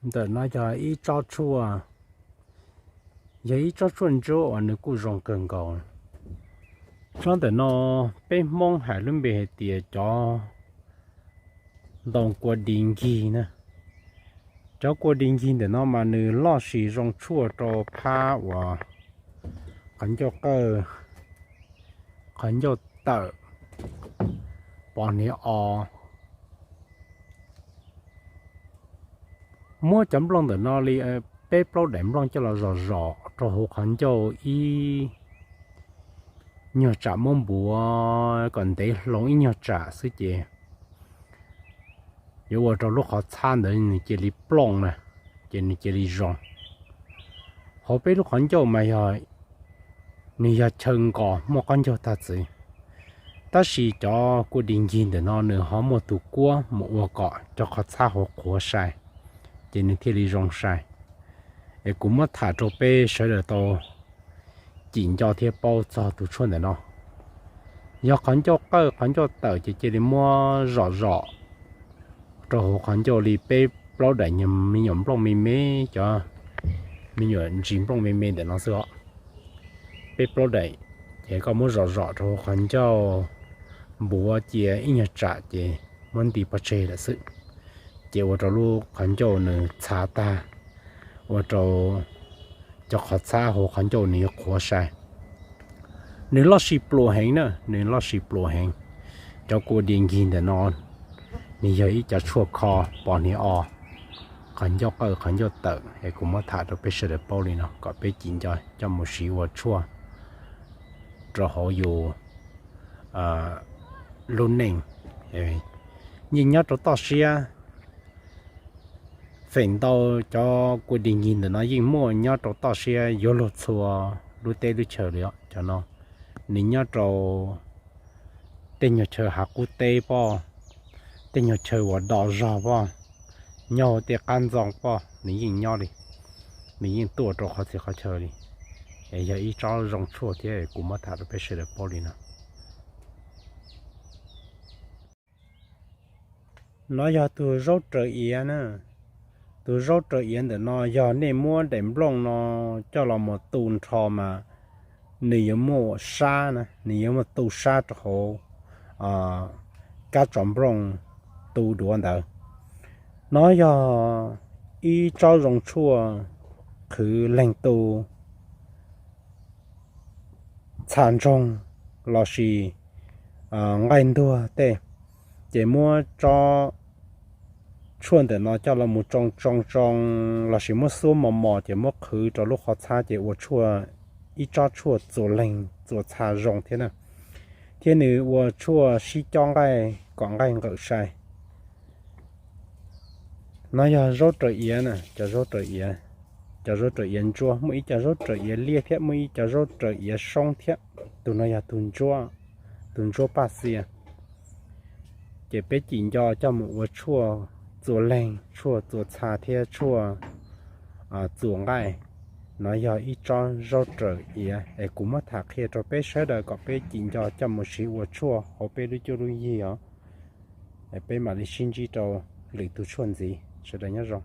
Ntawm no yog ib tsob tshuaj, yog ib tsob tshuaj ntsuab uas nws kuj zoo kawg nkaus. Tsob ntawm no peb Hmoob hais lub npe hais tias cov ntoo kua di nkig na. Cov kua di nkig ntawm no mas nws loj sis zoo tshuaj rau phab uas qhov ncauj qawj, qhov ncauj tawm, pos hniav o. Muab cov nplooj ntawm no li peb plaub daim nplooj coj los zom zom rau hauv qhov ncauj ib nyuag tsam, muab npuav kom ntev hlo ib nyuag tsam xwb ces yuav ua rau lub qhov txhab ntawd nws cia li plooj na, ces nws cia li zoo. Hauv peb lub qhov ncauj mas yog, nws yog chaw nkos muaj qaub ncaug tag txwv, tab sis cov kua di nkig ntawm no nws ho muaj tus kuab mus ua kom cov qhov txhab hauv qhuav sai, ces nws thiaj li zoo sai. Es kuv muab tham rau peb sawv daws tau cim nco thiab paub txog tus tshuaj ntawm no. Yog qhov ncauj qawj qhov ncauj tawm ces cia li muab zom zom rau hauv qhov ncauj li peb plaub daim me nyuam nplooj me me, cov me nyuam ntsis nplooj me me ntawm no xwb os. Peb plaub daim, ces koj muab zom zom rau hauv qhov ncauj, npuav cia ib nyuag tsam ces muab nti pov tseg lawm xwb, ces ua rau lub qhov ncauj nws txhav tag, ua rau cov qhov txhab hauv qhov ncauj nws yuav qhuav sai. Nws loj sis pluas heev na, nws loj sis pluas heev. Cov kua di nkig ntawm no nws yog ib cov tshuaj kho pos hniav o, qhov ncauj qawj qhov ncauj tawm, es kuv muab tham rau peb sawv daws paub li no kom peb cim nco coj mus siv ua tshuaj rau hauv yus lub neej. Yeej nyob rau toj siab, feem ntau cov kua di nkig ntawm no yeej muaj nyob rau toj siab yuav luag txhua lub teb lub chaw li os. Cov no nws nyob rau tej nyuag chaw hav qub teb poj, tej nyuag chaw uas do zog poj, nyob hauv tej qab ntxoo poj nws yeej nyob li, nws yeej tuaj rau qhov txhia qhov chaw li. Es yog ib tsob zoo tshuaj thiab, kuv muab tham rau peb sawv daws paub li no. No yog tus zaub raws iav na. Tus zaub raws iav ntawm no yog nej muab daim nplooj no coj los mus tu nrho mas nws yuav muaj sab na, nws yuav muaj tu sab rau hauv kab tsom nplooj tu duav ntawd. No yog ib tsob zoo tshuaj qhwv leeg tu txha ntsoog lossis nqaij ntuag tej, ces muab tsob tshuaj ntawm no coj los mus tsoo tsoo tsoo lossis muab xuab mos mos ces muab qhwv rau lub qhov txhab ces ua tshuaj, ib tsob tshuaj txuas leeg txuas txha zoo thiab na. Thiab nws ua tshuaj sib cob nqaij kom nqaij nqawm sai. No yog zaub raws iav na, cov zaub raws iav, cov zaub raws iav ntsuab, muaj ib co zaub raws iav liab thiab muaj ib co zaub raws iav soob thiab. Tus no yog tus ntsuab, tus ntsuab paj xia. Ces peb cim nco coj mus ua tshuaj txuas leeg, tshuaj txuas txha thiab tshuaj txuas nqaij. No yog ib tsob zaub raws iav es kuv muab tham qhia rau peb sawv daws kom peb cim nco coj mus siv ua tshuaj hauv peb lub cuab lub yig os. Peb mam li sib ntsib rau lwm tus tshuaj ntxiv, sawv daws nyob zoo.